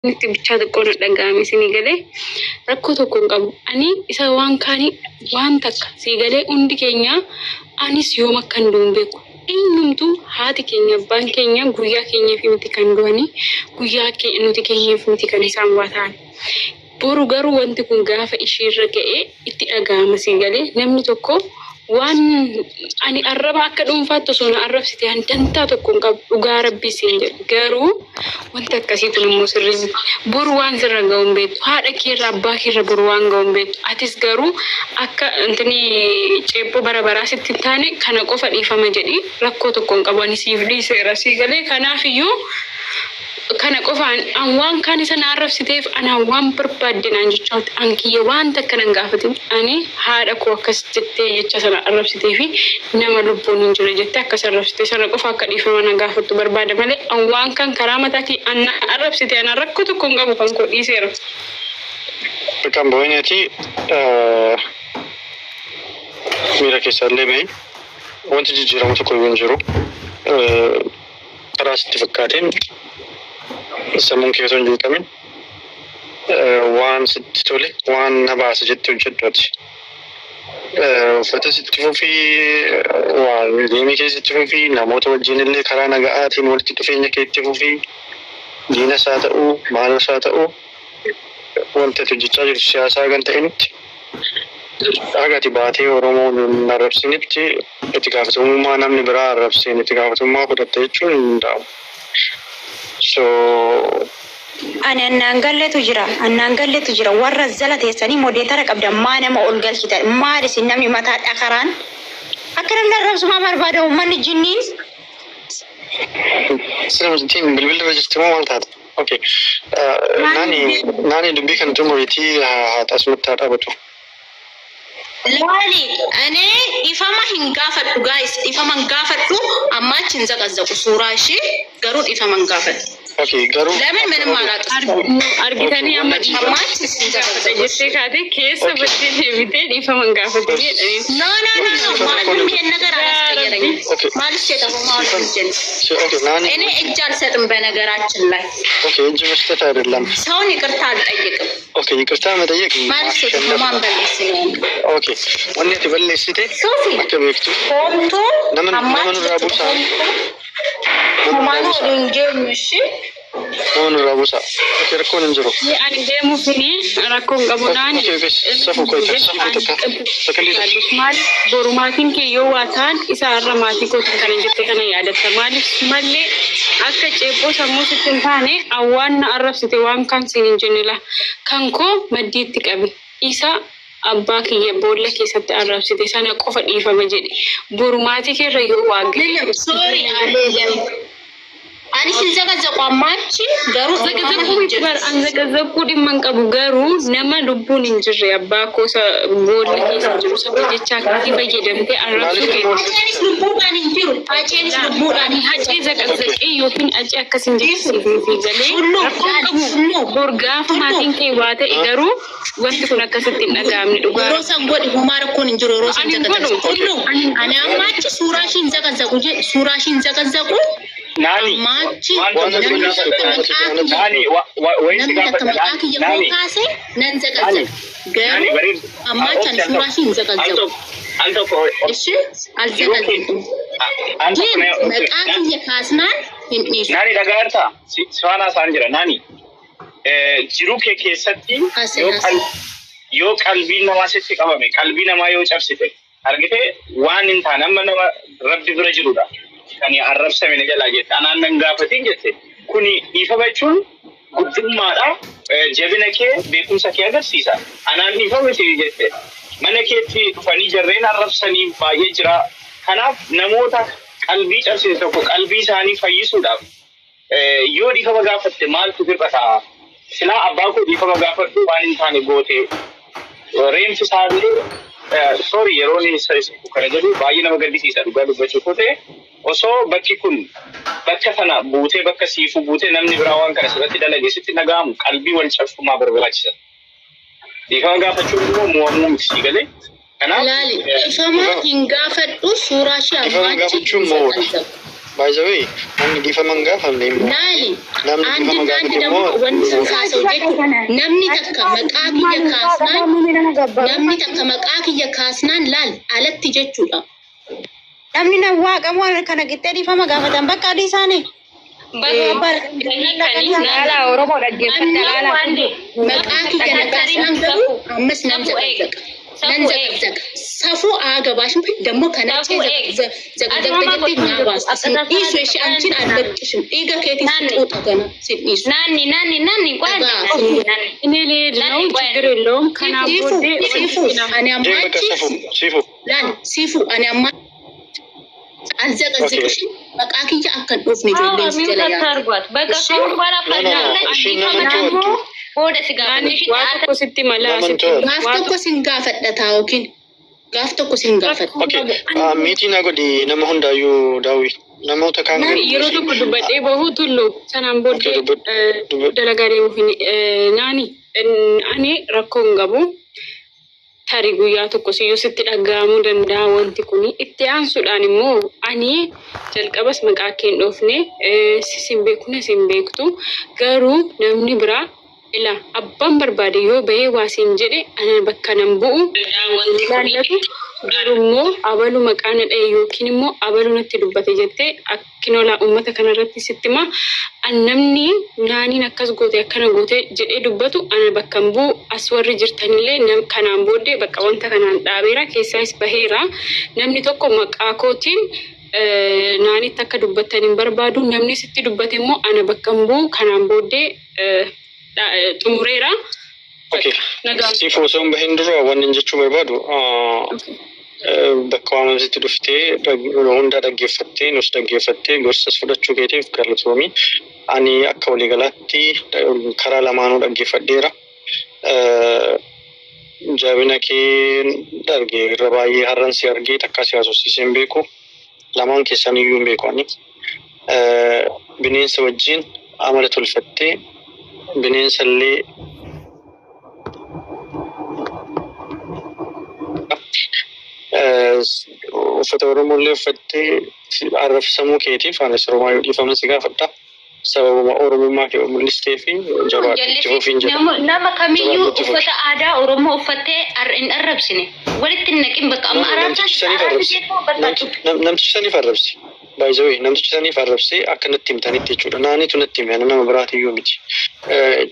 Itti bichaa xiqqoo na dhaga'ame isinii galee, rakkoo tokko hin qabu. Ani isa waan kaanii waan takka sii galee, hundi keenya anis yoom akkan du'u hin beeku. Eenyumtuu, haati keenya, abbaan keenya guyyaa keenyaaf miti kan du'anii, guyyaa nuti keenyaaf miti kan isaan waa ta'an. Boru garuu wanti kun gaafa ishiirra ga'ee itti dhaga'ama sii galee. Namni tokko waan ani arraba akka dhuunfaatti osoo na arrabsite ani dantaa tokko hin qabu, dhugaa Rabbii siin jedhu. Garuu wanti akkasii kun immoo sirrii miti. Boru waan sirra ga'u hin beektu. Haadha keerra, abbaa keerra boru waan ga'u hin beektu. Atis garuu akka intini ceephoo bara baraa sitti hin taane kana qofa dhiifama jedhi. Rakkoo tokko hin qabu, ani siif dhiiseera sii galee. Kanaaf iyyuu kana qofaan an waan kaan isa na arrabsiteef anaan waan barbaadde naan jechaatti an kiyya waan takka nan gaafatin. Ani haadha koo akkas jettee jecha sana arrabsitee fi nama lubbuun hin jirre jettee akkas arrabsite sana qofa akka dhiifama na gaafattu barbaada malee an waan kan karaa mataa kiyya an na arrabsite anaan rakkoo tokko hin qabu, kan koo dhiiseera. Kan bo'inati miira keessaallee bahi, wanti jijjiiramu tokko iyyuu hin jiru. Karaa sitti fakkaateen sammuun kee osoo hin jeeqamin waan sitti tole, waan na baasa jette hojjedhu ati. Uffata sitti fufii, waan geemii kee sitti fufii, namoota wajjin illee karaa naga'aatiin walitti dhufeenya kee itti fufii, diinas haa ta'uu, maalas haa ta'uu, wanti ati hojjechaa jirtu siyaasaa kan ta'initti haga ati baatee Oromoo hin arrabsinitti itti gaafatamummaa namni biraa arrabseen itti gaafatamummaa fudhatte jechuun hin danda'amu. So Ani annaan galletu jira. Annaan galletu jira. Warra jala teessanii moderator qabdan maa nama ol galchitan? Maal isin namni mataa dhakaraan? Akka namni arrabsu maa barbaada uummanni jinniin? Sirriitiin bilbilli irra jirti moo maal taate? Okay. Naani, dubbii kana xumuriitii haa asumatti haa dhaabatu. Laali, እኔ dhiifama hin gaafadhu guys, dhiifama hin gaafadhu. Amma achi hin zaqazzaqu suuraa ishee, garuu dhiifama hin gaafadhu. Okay, garuu ለምን ምንም አላጠፋሁም። Argitanii amma Amma achi hin gaafata zaqazzaqu. Jettee kaate keessa baddee deebitee dhiifama hin gaafatin jedhanii. No, no, no, no, ማንም ይሄን ነገር አላስቀየረኝም። Okay. ማልሽ የተሆነ ጀን Okay, ናኒ። እኔ እጅ አልሰጥም። በነገራችን ላይ Okay, እጅ መስጠት አይደለም። ሰውን ይቅርታ አልጠይቅም። Okay, ይቅርታ መጠየቅ ማልሽ ማሸነፍ የተሆነ ነው። በልስ Okay, wanni ati balleessite ሶፊ akka beektu ሆምቱ nama nurraa buusaa. Nama nurraa Homaanu buusaa. waliin geenyu ishee. Nama nurraa buusaa. Okay, rakkoon hin jiru. Ani deemuufini rakkoo hin qabu naani. Okay, safu koita, safu takka. Sakalii takka. Maaliif boru maatiin kee yoo waa ta'an isa har'a maatii kootiin kana jette kana yaadatta. Maaliif mallee akka ceephoo sammuu sitti hin taane awwaan na arrabsite waan kaan siin hin jenne la. Kan koo maddiitti qabi. Isa abbaa kiyya boolla keessatti arrabsite sana qofa dhiifama jedhe. Boru maatii keerra yoo waa ga'e. ምንም sorry አይደለም። Ani sin zaqazzaqu ammaachi garuu Zaqazaquu miti bar, an zaqazaquu dhimma hin qabu, garuu nama lubbuun hin jirre abbaa koosa boolla keessa jiru saba jecha akkasii fayyadamtee arrabsuu Maaliif kee. Haceenis lubbuudhaan hin jiru. Haceenis lubbuudhaan hin Hacee zaqazaqee yookiin hacee akkas hin jechisiisii galee Tullu, rakkoo hin qabu. tullu. Bor gaafa maatiin kee waa ta'e garuu wanti kun akkasitti hin dhaga'amne dhugaa. Yeroo san godhi, homaa rakkoon hin jiru yeroo san Ani hin zaqazzaqu. godhu. Tullu, Ani hin ani ammaachi suuraa ishii hin zaqazzaqu jedhe, suuraa ishii hin zaqazzaqu. Naani, Ammaachi waan Waan tokko ati namni balleessite takka kan ati maqaa jaalatu. kiyya Naani, wayi si namni takka gaafadha. Maqaa kiyya koo Naani, kaase nan Naani, zaqazzaqa. Naani, Garuu bareedu. ammaachi ani suuraa ishii hin Al zaqazzaqu. tokko, al tokko, Ishi yeroo kee, alzaqazzaqu. al tokko, ግን maqaa kiyya kaasnaan hin dhiisu. Naani, dhagaartaa, si faana isaan jira. Naani, jiruu kee keessatti Haase yoo haase. Yoo qalbiin namaa sitti qabame, qalbii namaa yoo cabsite, argite waan hin taane amma nama Rabbi bira jirudha. Kan arrabsame na jalaa jette, anaan nan gaafatin jette. Kuni dhiifama jechuun guddummaadha. Jabina kee, beekumsa kee agarsiisa. Anaan dhiifama miti jette. Mana keetti dhufanii jarreen arrabsanii baay'ee jira. Kanaaf namoota qalbii cabsite tokko qalbii isaanii fayyisuudhaaf yoo dhiifama gaafatte maaltu hir'ata? Silaa abbaa koo dhiifama gaafadhu waan hin taane goote. Reenfi isaallee, sorry, yeroo inni isa kana jedhu baay'ee nama gaddisiisa, dhugaa dubbachuu koo ta'e, osoo bakki kun bakka sana buutee, bakka siifuu buutee, namni biraa waan kana sirratti dalage sitti dhaga'amu, qalbii wal cabsumaa barbaachisa. Dhiifama gaafachuun immoo mo'amuu miti, sii galee. Kanaaf Laali, dhiifama hin gaafadhu, suuraa ishee Dhiifama ammaachi gaafachuun hin mo'uudha. zaqazzaqu. By the way, namni dhiifama hin gaafanne immoo Naali namni አንድ dhiifama እና አንድ gaafate ደግሞ immoo wanti kaasa'u jechuudha. Namni takka maqaa kiyya kaasnaan, namni takka maqaa kiyya kaasnaan laal alatti jechuudha. Namni na waaqamu kana qixxee dhiifama gaafatan bakka adii isaanii. Laalaa Oromoo dhaggeeffadha laalaa. Maqaa kiyya na kaasnaan garuu ammas nan zaqazaqa. Nan zaqazaqa. Safuu aagabaashim ደግሞ ከነጭ ዘቅዘቅዘቅዘቅ ናባስ ስንዲሱ እሺ አንቺን አልለቅሽም dhiiga keetiin ስጡጣ ገና ስንዲሱ Naanni naanni naanni qoy naanni. እኔ ልሄድ ነው፣ ችግር የለውም። ከና ሲፉ ቦዴ ሲፉ ani deem bakka ammaachi safu sifu. laal sifu ani amma አልዘቀዝቅሽም maqaa kiyya akka hin dhoofne ijoolleen si jala yaa'u. አታርጓት በቃ ከአሁን በኋላ No, no, no. ፈርዳለች። Ishiin nama to'attu. Booda si gaafate ishii waa tokko sitti malaa Nama sitti to'attu. Gaaf tokko sin gaafadha taa yookiin gaaf tokko sin gaafadha. Okay. Miitii naa godhi nama hundaayyuu daawwi. Namoota kaan Nani yeroo tokko dubbadhee bahuu tullu sanaan booddee Okay, dubbadhu. dalagaa deemuuf hin naani ani rakkoo hin qabu. Tarii guyyaa tokko siyyuu sitti dhaga'amuu danda'a wanti kuni. Itti aansuudhaan immoo ani jalqabas maqaa kee hin dhoofne, sis hin beeku nas hin beektu, garuu namni biraa ila abbaan barbaade yoo bahee waa siin jedhe ana bakka nan bu'u laallatu, garuu immoo abalu maqaa na dha'e yookiin immoo abalu natti dubbate jettee akkinolaa uummata kanarratti sitti himaa an namni naaniin akkas goote akkana goote jedhee dubbatu ana bakka hin bu'u. As warri jirtanillee kanaan booddee bakka wanta kanaan dhaabeera keessaas baheera. Namni tokko maqaa kootiin naanitti akka dubbattan hin barbaadu. Namni sitti dubbate immoo ana bakka hin bu'u. Kanaan booddee xumureera. Okay. Nagaan. Sifu osoo hin bahin dura wanni hin jechuu barbaadu bakka waamamsitti dhuftee hundaa dhaggeeffattee nus dhaggeeffattee gorsas fudhachuu keetiif galatoomi. Ani akka waliigalaatti karaa lamaanuu dhaggeeffadheera. Jabina kee argee irra baay'ee har'an si argee takka si haasofsiisee hin beeku. Lamaan keessan iyyuu hin beeku ani. Bineensa wajjin amala tolfattee bineensa illee uffata Oromoo illee uffattee arrabsamuu keetiif anis Oromaa yoo dhiifama si gaafadha. Sababuma Oromummaa kee mul'istee fi jabaadhu itti fufiin jedha. Nama kamiyyuu Jabaadhu itti fufi. uffata aadaa Oromoo uffattee hin arrabsine. Walitti hin naqin bakka amma Namtichi saniif arrabse. Namtichi saniif arrabse. By the way, namtichi saniif arrabse akka natti himtanitti jechuudha. Naanitu natti hime, ani nama biraatiyyuu miti.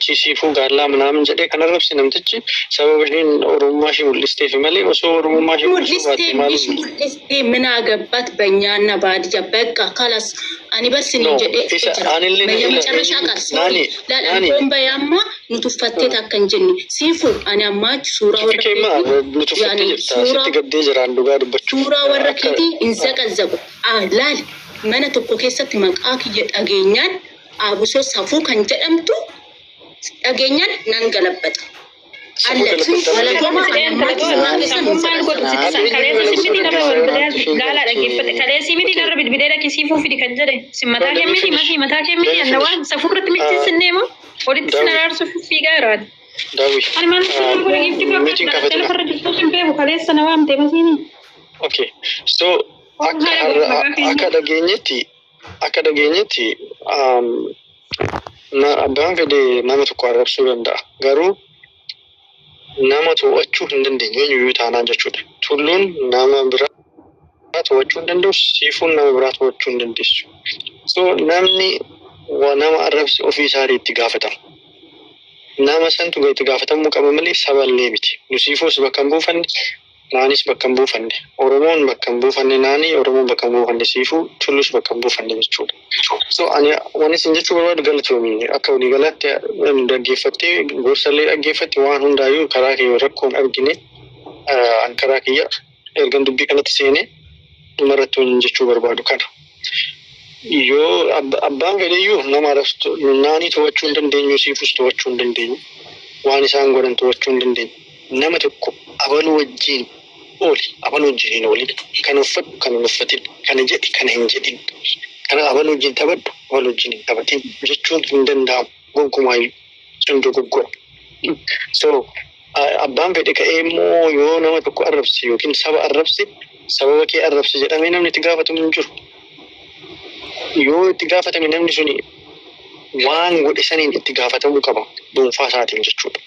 Chisiifuu gaallaa minaamin jedhee kan arrabse namtichi sababa isheen Oromummaa ishee mul'isteef malee osoo Oromummaa ishee mul'isuu mul'istee baatte maal mish mul'istee ምን አገባት በእኛና በሀዲያ በቃ ካላስ ani bar sinin No, jedhee isa jira. anillee የመጨረሻ ቃል ሶሪ naani laal naani ani bayamma nu tuffattee takka hin jenne siifu ani ammaa achi suuraa Tuffi warra kee maa keetii nu tuffattee yaani jirta suuraa sitti gaddee jiraan dhugaa dubbachuuf suuraa warra akka keetii hin zaqazzaqu. Laal mana tokko keessatti maqaa kiyya dhageenyaan abusoo safuu kan jedhamtu dhageenyaan nan galabbata. Safuu Alla galabbata malee galatoomaa ani ammaa achi suuraa keessan hin Safuun maal godhu zaqazzaqu. sitti san kaleessa si miti narra bilbilee laalaa dhaggeeffate kaleessi miti narra bilbilee dhaqqisiifuu fidi kan jedhe si mataa Let kee me miti finish. masii mataa kee miti Let me anna finish. waan safuu irratti miti sinnee moo walitti sin Dawi araarsuuf fiigaa yeroo ati. Dawi Ani maal sin godhe giifti koo miitiin akka kafatina. lafarra jirtu sin beeku kaleessa na waamte masiini. Okay. So akka Haala godhu maqaa keenya. Akka dhageenyetti abbaan fedhe nama tokko arrabsuu danda'a. Garuu nama to'achuu hin dandeenye eenyuyyuu taanaan jechuudha. Tulluun nama biraa to'achuu hin danda'u, siifuun nama biraa to'achuu hin dandeessu. So namni nama arrabse ofii isaatii itti gaafatama. Nama santu itti gaafatamuu qaba malee saballee miti. Nu siifuus bakka hin buufanne, naanis bakka hin buufanne, Oromoon bakka hin buufanne naanii, Oromoon bakka hin buufanne siifuu, tullus bakka hin buufanne jechuudha. So ani wanni isin jechuu barbaadu galatoomii akka waliigalaatti dhaggeeffattee gorsallee dhaggeeffatte waan hundaayyuu karaa kee rakkoo hin argine an karaa kiyya ergan dubbii kanatti seenee dhumarratti waliin jechuu barbaadu kana. Yoo abbaan fedheyyuu nama arrabsu naanii to'achuu hin dandeenyu, siifus to'achuu hin dandeenyu, waan isaan godhan to'achuu hin dandeenyu. Nama tokko abaluu wajjin ooli, abaluu wajjin hin oolin, kana uffadhu, kana hin uffatin, kana jedhi, kana hin jedhin, kana abaluu wajjin taphadhu, abaluu wajjin hin taphatin jechuun hin danda'amu gonkumaayyuu sun dogoggora. So abbaan fedhe ka'ee immoo yoo nama tokko arrabse yookiin saba arrabse sababa kee arrabse jedhamee namni itti gaafatamu hin jiru. Yoo itti gaafatame namni suni waan godhe saniin itti gaafatamuu qaba dhuunfaa isaatiin jechuudha.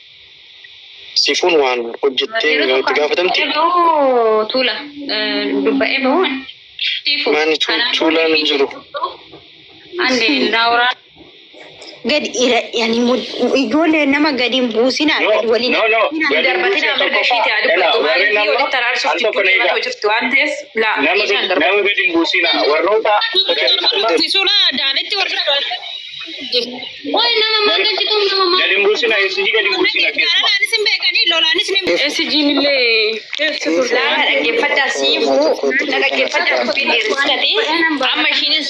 Siifuun waan hojjettee yoo itti gaafatamte Tuula dubba'ee bahuun. Maani tuulaan hin jiru. Ande naawuraa. Gad yani ijoollee nama gadi hin buusinaa gadi waliin. No, no. Hin darbatinaa mirga ishiiti haa dubbattu. Maaliif walitti araarsuuf jidduu deemaa jirti waan ta'eef laa Nama isaan darba. nama gadi hin buusinaa. Warroota Suuraa daaletti warra Way nama maal galchitu nama maal. gadi hin buusinaa, SG gadi hin buusinaa keessumaa. Lolaanis hin beekanii lolaanis ni SG'n illee keessa turte. Laa dhaggeeffadhaa siifuu dhaggeeffadhaa dubbii dheeressitati amma ishiinis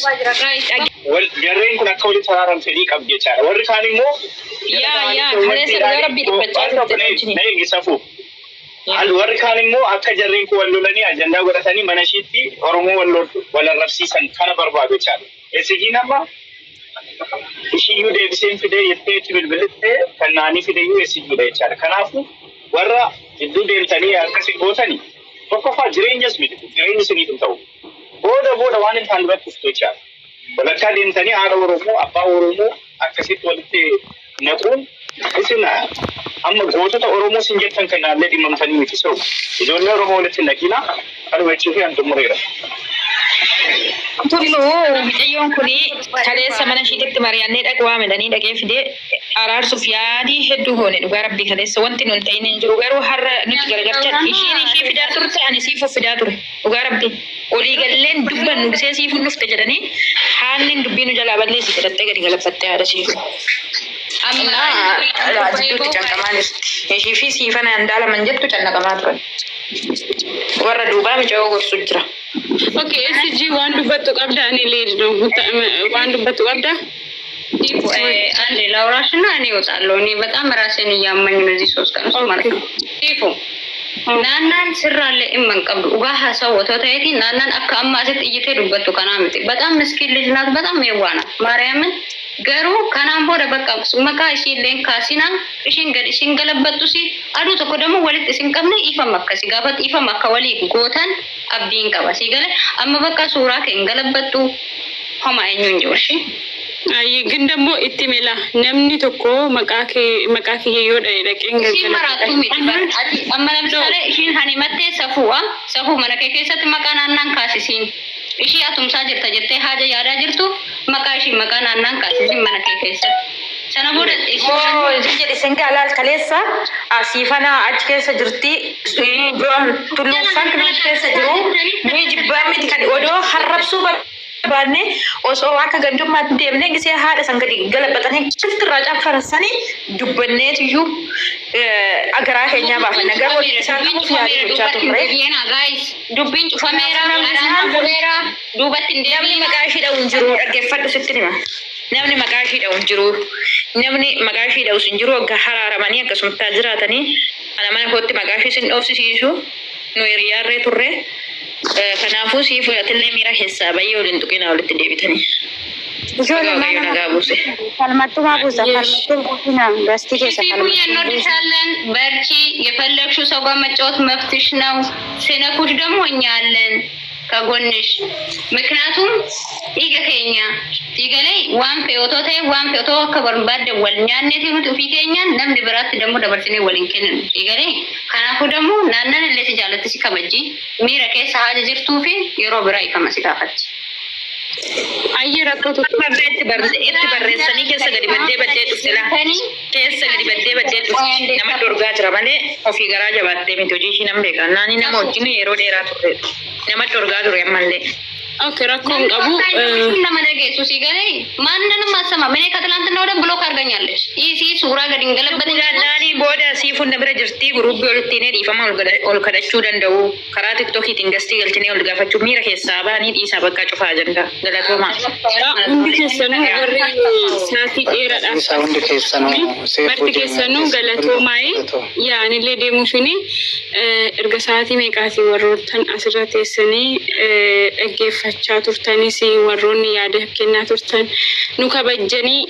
Jarreen kun akka walitti araaran fedhii qabdi jechaadha. Warri kaan immoo Yaa yaa kaleessa dhugaa rabbii dubbachaa turte wajjin. Na eeggisafu. Warri kaan immoo akka jarreen kun wal lolanii ajandaa godhatanii mana ishiitti Oromoo wal wal arrabsiisan kana barbaadu jechaadha. SG'n amma ishiyyuu deebiseen fidee jettee itti bilbilittee kan naanii fideyyuu SG'dha jechaadha. Kanaafuu warra gidduu deemtanii akkasii gootanii tokkoffaa jireenyas miti jireenyi isiniif hin ta'u. Booda booda waan hin taane irratti dhuftu jechaadha. Walakkaa deemtanii haadha Oromoo abbaa Oromoo akkasitti walitti naquun isin amma gootota Oromoo isin jettan kan naallee dhimmamtanii miti so ijoollee Oromoo walitti naqina kanuma jechuu fi an xumureera. Tulluu mucayyoon kun kaleessa mana ishiitti mari'annee dhaqu waamedhanii dhaqee fidee araarsuuf yaadii hedduu goone dhugaa rabbii kaleessa wanti nun ta'in hin jiru garuu har'a nuti gargarchan ishiin ishii fidaa turte ani siifuu fidaa ture dhugaa rabbii olii galleen dubbannu gisee siifuun dhufte jedhanii haalli dubbii nu jalaa balleessi jedhattee gadi galaffattee haadha siifu. Amma jidduutti canqamaa jirti. Ishii fi siifana handaalaman jettu cannaqamaa turan. Warra duubaa mucayyoo gorsu jira. Okay, SG waan dubbattu qabda ani illee waan dubbattu qabda. አንዴ ላውራሽ እና እኔ እወጣለሁ። እኔ በጣም ራሴን እያመኝ ነው እዚህ ሶስት ቀን ውስጥ ማለት ነው። ሲፉ naannaan sirraallee dhimma hin qabdu dhugaa haasawaa otoo ta'eeti naannaan akka amma asitti iyyitee dubbattu kanaa miti. በጣም ምስኪን ልጅ ናት። በጣም የዋህ ናት። ማርያምን garuu kanaan booda bakka maqaa ishiilleen kaasinaa ishiin gad ishiin galabattus aduu tokko ደግሞ walitti isin qabne ifama akkasi gaafa ifama akka walii gootan abdiin qaba sii gale amma bakka suuraa kee hin galabattu homa eenyu hin jiru ishii. Ayyi ግን ደግሞ itti mela namni tokko maqaa kee maqaa kiyya yoo dha'e dhaqeen Ishiin maraatu miti bara. Ati amma ለምሳሌ ishiin hanimattee safuudha. Safuu mana kee keessatti maqaa naannaan kaasisiin. Ishii atumsaa jirta jettee haaja yaadaa jirtu maqaa ishii maqaa naannaan kaasisiin mana kee keessatti. Sana booda ishiin Moo jedhe sengaa laal kaleessa asiifana achi keessa jirti tulluuffaan kan achi keessa jiru nuyi jibbaa miti kan odoo harrabsuu barbaanne osoo akka gandummaatti deemnee gisee haadha san gadi galabatanii kiltirraa caffarsanii dubbanneetiyyuu agaraa keenyaa baafanna garuu walitti isaan qabuuf yaaduu gochaa turre. Guys, dubbiin cufameera, araan bu'eera, duubatti hin Namni deebiin. maqaa ishii dha'u hin jiru dhaggeeffadhu sitti hima. Namni maqaa ishii dha'u hin jiru. Namni maqaa ishii dha'us hin jiru waggaa haraaramanii akkasumatti haa jiraatanii ana mana kootti maqaa ishii sin dhoofsisiisu nu hiriyaarree turre. Kanaafuu sii fudhatillee miira keessaa bayyee waliin tuqinaa walitti deebitanii. Ijoollee Waaqayyo nagaa buuse. Falmattumaa buusa falmattuun buusinaa gastii keessa ሲፉ falmattuun buusa. እንወድሻለን፣ በርቺ። የፈለግሽው ሰው ጋር መጫወት መብትሽ ነው። ሲነኩሽ ደግሞ እኛ አለን ከጎንሽ። ምክንያቱም dhiiga keenya dhiigalee waan fe'e otoo ta'e waan fe'e otoo akka barbaadde wal nyaanneeti nuti ofii keenyaan namni biraatti ደግሞ dabarsinee wal hin kenninu dhiigalee. Kanaafuu ደግሞ naannan illee si jaallatti si kabajji miira keessa haaja jirtuu fi yeroo biraa ifama si gaafatti. Ayyi rakkoo tokko Itti barreessanii keessa gadi baddee baddee dhufte laa. Keessa gadi baddee baddee dhufte. Nama dorgaa jira malee ofii garaa jabaattee miti hojii ishii nan beeka. Naani nama wajjin yeroo dheeraa turre. Nama dorgaa ture ammallee. Okay, rakkoo hin qabu. nama dhageessu si galee ማንንም አሰማም። እኔ ከትላንትና ወዲያ ብሎክ አድርገኛለች። ኢሲ ሱራ ገድ እንገለበጥ Naanii booda siifuun na bira jirti guruubii olitti inni dhiifama ol kadhachuu danda'u karaa tiktookiitiin gastii galchinee ol gaafachuu miira keessaa bahanii dhiisaa bakka cufaa jenda galatoomaa. Hundi keessanuu warri sa'aatii dheeraadhaaf Isaa hundi keessanuu seefuu Marti keessanuu galatoomaa'ee yaanillee deemuufini erga sa'aatii meeqaatii warroottan asirra teessanii dhaggeeffachaa turtanis warroonni yaada kennaa turtan nu kabajjanii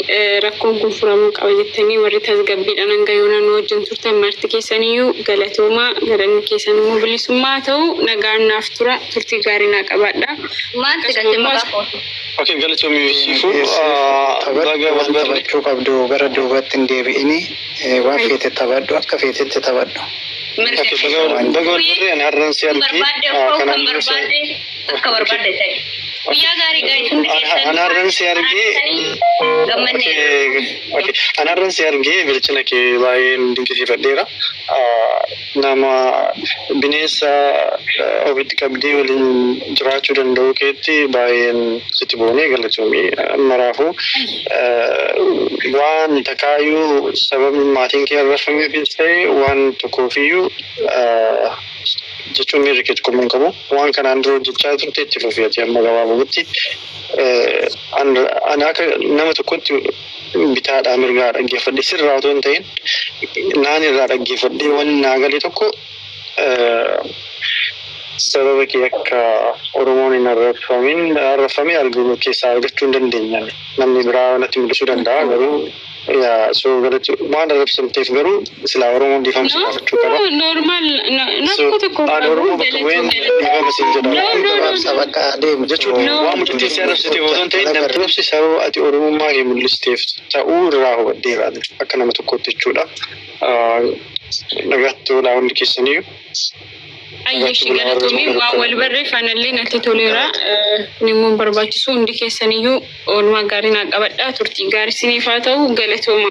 rakkoon kun furamuu qaba jettanii warri tasgabbiidhaan hanga yoonaa nu wajjin turtan Marti keessaniyyuu galatoomaa, galanni keessan immoo bilisummaa ta'u, nagaan naaf tura, turtii gaarii naa qabaadha. Maal si galche maqaa kootu? Okay, galatoomii Siifuu. Taphadhu Baga waan wal barre. taphachuu qabdu gara duubatti hin deebi'ini. Waan feete taphadhu akka feetetti taphadhu. Okay, baga wal barre ani har'an si Kan argee barbaadde uffatu kan kanaan dura si barbaadde akka barbaadde ta'e. Guyyaa gaarii gaarii hundi keessan. Ani har'an si argee Gammannee. Okay, ani har'an si argee bilchina kee baay'een dinqisiifadheera. Nama bineensa ofitti qabdee waliin jiraachuu danda'u keetti baay'een sitti boonee galatoomii maraafuu waan takaayyuu sababni maatiin kee arrafameefis ta'e waan tokkoofiyyuu jechuun miirri kee tokko hin qabu. Waan kanaan dura hojjechaa turte itti fufii ati amma gabaabumatti. Ani akka nama tokkotti bitaadhaa mirgaa dhaggeeffadhe sirraa otoo hin ta'in naan irraa dhaggeeffadhe wanni naa gale tokko sababa kee akka Oromoon hin arrabfamin arrabfame arguu keessaa argachuu hin dandeenyaan namni biraa natti mul'isuu danda'a garuu yaa soo galatti waan arrabsamteef garuu silaa Oromoon dhiifama si gaafachuu qaba. Normal So rakkoo tokko hin ani qabu Oromoo bakka bu'een galatoomii. dhiifama siin jedha. No, no, no, Gabaabsa bakka adeemu Jechuun No. waan mucattiin si arrabsiteef otoo hin ta'in namni arrabse sababa ati Oromummaa kee mul'isteef ta'uu irraa hubadheera akka nama tokkootti jechuudha. Nagaatti olaa hundi keessaniyyuu. Ayyeeshi galatoomii waan wal barreeffanallee natti toleera. Kun immoo barbaachisu hundi keessaniyyuu oolmaa gaarii naa qabadha. Turtii gaarii isiniif haa ta'u galatooma.